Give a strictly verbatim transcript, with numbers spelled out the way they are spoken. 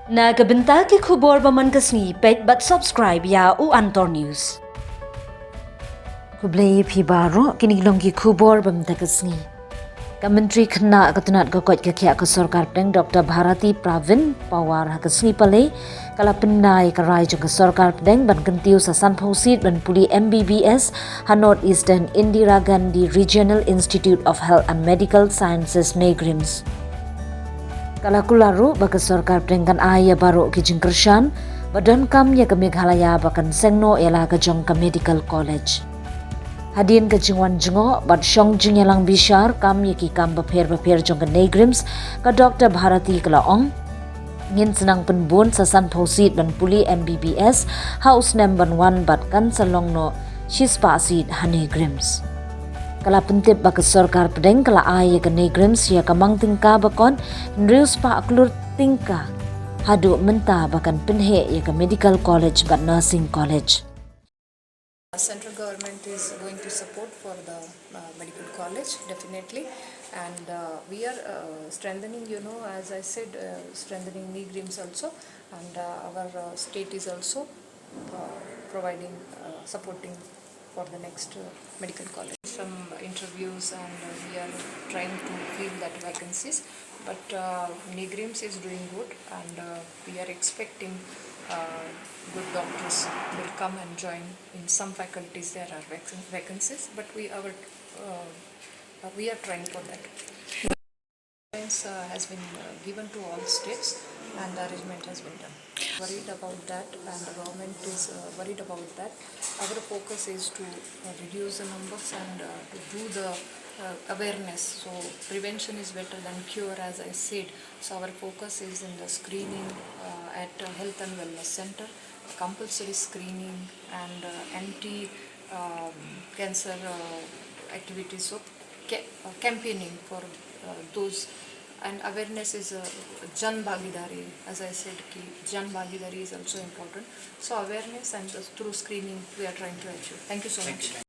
Na ka bynta ki khubor ba man ka sngi, peit bad subscribe ïa u Antor News. Khublei ïa phi baroh, kine ki long ki khubor ba man ka sngi. Ka Myntri Khynnah ka tnat ka koit ka khiah ka Sorkar Pdeng, Doctor Bharati Pravin Pawar, ha ka sngi Palei ka la pynda ïa ka rai jong ka Sorkar Pdeng ban kyntiew sa sanphew seat ban pule M B B S ha North Eastern Indira Gandhi Regional Institute of Health and Medical Sciences, NEIGRIHMS. Ka la kular ruh ba ka Sorkar Pdeng kan ai ïa baroh ki jingkyrshan ba donkam ïa ka Meghalaya ba kan seng noh ïa la ka jong ka Medical College. Hadien ka jingwan jngoh bad shong jingïalang bishar kam ïa ki kam bapher bapher jong ka NEIGRIHMS, ka Doctor Bharati ka la ong, ngin sa nang pynbun sa sanphew seat ban pule M B B S ha u snem ban wan bad kan sa long noh shispah seat ha NEIGRIHMS. Ka la pyntip ba ka Sorkar Pdeng ka la ai ïa ka NEIGRIHMS ïa ka mang tyngka ba kut hynriew spah klur tyngka haduh mynta ba kan pynheh ïa ka Medical College bad Nursing College. Central government is going to support for the uh, medical college, definitely, and uh, we are uh, strengthening, you know, as I said, uh, strengthening NEIGRIHMS also, and uh, our uh, state is also uh, providing, uh, supporting for the next uh, medical college. Some interviews, and uh, we are trying to fill that vacancies. But uh, NEIGRIHMS is doing good, and uh, we are expecting uh, good doctors will come and join. In some faculties there are vac- vacancies, but we our uh, we are trying for that. Guidelines uh, has been uh, given to all states, and the arrangement has been done. Worried about that, and the government is uh, worried about that. Our focus is to uh, reduce the numbers and uh, to do the uh, awareness. So prevention is better than cure, as I said. So our focus is in the screening uh, at uh, health and wellness center, compulsory screening, and uh, anti um, cancer uh, activities. So ca- uh, campaigning for uh, those, and awareness is a jan bhagidari. As I said, ki jan bhagidari is also important. So awareness and uh, through screening we are trying to achieve. Thank you so much.